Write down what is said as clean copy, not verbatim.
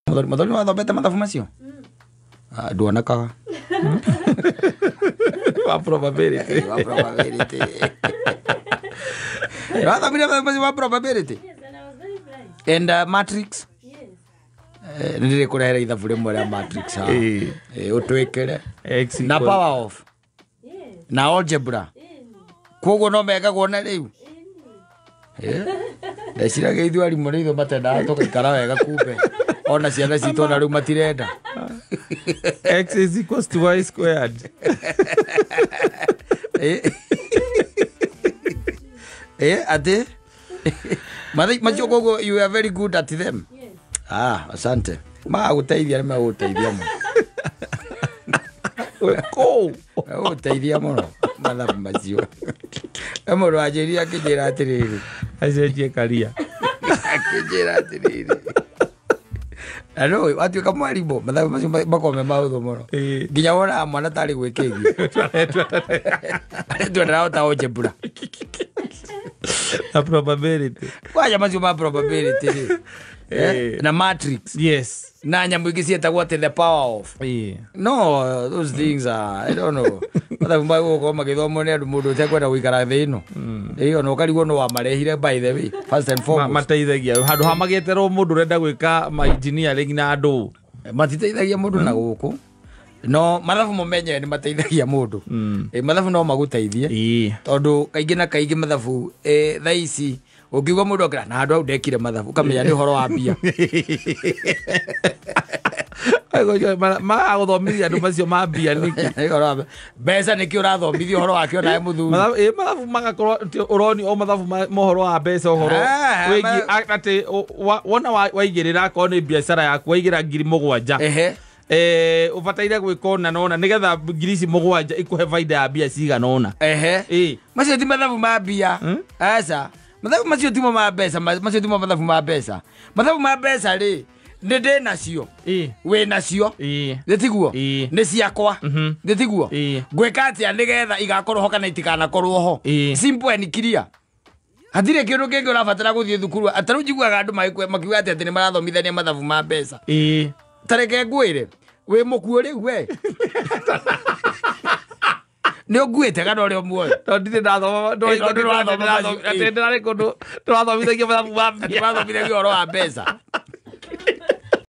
Muthoni wathomete mathabu macio? Ah, nduonekaga. Wa probability. Wa probability. Wathomire mathabu macio ma probability? Yes, and I was very bright. And matrix? Yes. Nĩ ndĩrĩkũrehera ithabu rĩmwe rĩa matrix haha. Ũtwĩkĩre. X Na equal- power of. Yes. Na algebra. Koguo no mekagwo na rĩu. Ndeciragia ithuĩ arimũ nĩ ithuĩ matendaga tũgaikara wega, kumbe ona ciana citũ ona rĩu matirenda. X is equals to y squared. Atĩ macio koguo you are very good at them. Yes. Ah, asante. Magũteithia, nĩ megũgũteithia mũno. Kũu. Megũgũteithia mũno mathabu macio. E mũndũ wanjĩrire akĩnjĩra atĩrĩrĩ, acenjie karia. Akĩnjĩra atĩrĩrĩ, na no watuĩka mwarimũ mathabu macio makoragwo me mahũthũ mũno. Nginya wonaga mwana tarĩ gwĩkĩgia twendera ta algebra Na probability. Kwanja macio ma probability rĩ, na matrix na nyamũ ingĩ ciĩtagwo atĩ the power of. No, those things are, I don't know, mathabu magũkorwo magĩthomwo nĩ andũ mũndũ ũtekwenda gũikara thĩ ĩno. Ĩĩ, ona ũkarigwo no wamarehire, by the way, first and foremost. Mateithagia handũ ha magĩeterwo mũndũ ũrenda gwĩka ma engineering na andũ. Matiteithagia mũndũ na gũkũ, no mathabu mo menyewe nĩ mateithagia mũndũ. Mathabu no magũteithie tondũ kaingĩ na kaingĩ mathabu, thaa ici ũngĩigua mũndũ akĩra na handũ hau ndekire mathabu, ũkamenya nĩ ũhoro wa mbia. Magagũthomithia andũ macio ma mbia nĩkĩ? Nĩ ũhoro wa mbeca. Nĩkĩ ũrathomithia ũhoro wake onawe mũthuri? Mathabu magakorwo atĩ ũronio o mathabu mohoro wa mbeca, ũhoro wĩgiĩ atĩ wona waigĩrĩra, akorwo nĩ biacara yaku waigĩra 7,000, ũbataire gwĩka ũna na ũna nĩgetha 7,000 ikũhe baida ya mbia cigana ũna. Macio ti mathabu ma mbia. Aca, mathabu macio timo ma mbeca. Macio timo mathabu ma mbeca. Mathabu ma mbeca rĩ, nĩ ndĩ nacio, wĩ nacio, nĩ tiguo? Nĩ ciakwa, nĩ tiguo? Ngwĩka atĩa nĩgetha igakorwo ho kana itikanakorwo ho? Simple and clear. Hatirĩ kĩndũ kĩngĩ ũrabatara gũthiĩ thukuru. Atarĩu njiguaga andũ makiuga atĩ nĩ marathomithania mathabu ma mbeca. Tareke ngwĩre, wĩ mũkuũ rĩu, we nĩ ũnguĩte kana ũrĩ o muoyo? Tondũ ndirĩ ndathoma. Tondũ ndũrathoma macio. Atĩ ndĩrarĩ kũndũ tũrathomithagia mathabu ma mbia. Tũrathomithagio ũhoro wa mbeca.